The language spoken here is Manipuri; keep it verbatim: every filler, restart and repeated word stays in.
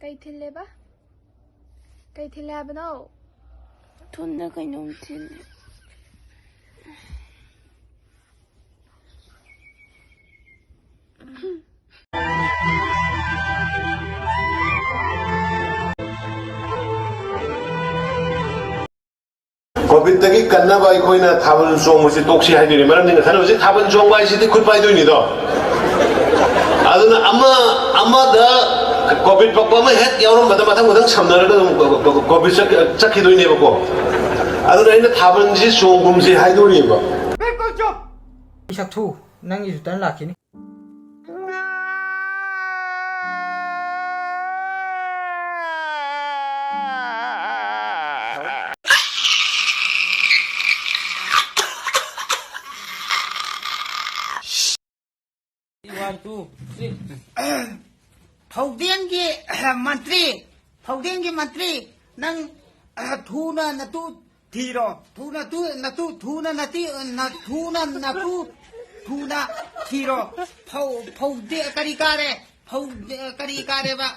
ꯀꯩ ꯊꯤꯜꯂꯦꯕ? ꯀꯩ ꯊꯤꯜꯂꯦ ꯍꯥꯏꯕꯅꯣ? ꯊꯨꯅ ꯀꯩꯅꯣꯝ ꯊꯤꯜꯂꯦ꯫ ꯀꯣꯚꯤꯗꯇꯒꯤ ꯀꯟꯅꯕ ꯑꯩꯈꯣꯏꯅ ꯊꯥꯕꯜ ꯆꯣꯡꯕꯁꯤ ꯇꯣꯛꯁꯤ ꯍꯥꯏꯗꯣꯏꯅꯤ꯫ ꯃꯔꯝꯗꯤ ꯉꯁꯥꯏ ꯍꯧꯖꯤꯛ ꯊꯥꯕꯜ ꯆꯣꯡꯕ ꯍꯥꯏꯁꯤꯗꯤ ꯈꯨꯠ ꯄꯥꯏꯗꯣꯏꯅꯤꯗꯣ꯫ ꯑꯗꯨꯅ ꯑꯃ ꯑꯃꯗ ꯀꯣꯚꯤꯗ ꯄꯛꯄ ꯑꯃ ꯍꯦꯛ ꯌꯥꯎꯔꯝꯕꯗ ꯃꯊꯪ ꯃꯊꯪ ꯁꯝꯅꯔꯒ ꯑꯗꯨꯝ ꯀꯣ-, ꯀꯣ-, ꯀꯣꯚꯤꯗ ꯆꯠ-, ꯆꯠꯈꯤꯗꯣꯏꯅꯦꯕꯀꯣ꯫ ꯑꯗꯨꯅ ꯑꯩꯅ ꯊꯥꯕꯜꯁꯤ ꯆꯣꯡꯒꯨꯝꯁꯤ ꯍꯥꯏꯗꯣꯔꯤꯕ꯫ ꯁꯛꯊꯨ, ꯅꯪꯒꯤꯁꯨ ꯇꯔꯟ ꯂꯥꯛꯈꯤꯅꯤ꯫ One, two, three. ꯐꯧꯗꯦꯟꯒꯤ ꯃꯟꯇ꯭ꯔꯤ, ꯐꯧꯗꯦꯟꯒꯤ ꯃꯟꯇ꯭ꯔꯤ, ꯅꯪ ꯊꯨꯅ ꯅꯇꯨ ꯊꯤꯔꯣ꯫ ꯊꯨꯅ ꯇꯨ ꯅꯇꯨ ꯊꯨꯅ ꯅꯇꯤ ꯅ- ꯊꯨꯅ ꯅꯇꯨ ꯊꯨꯅ ꯊꯤꯔꯣ꯫ ꯐꯧ ꯐꯧꯗꯦ ꯀꯔꯤ ꯀꯥꯔꯦ? ꯐꯧ ꯀꯔꯤ ꯀꯥꯔꯦꯕ?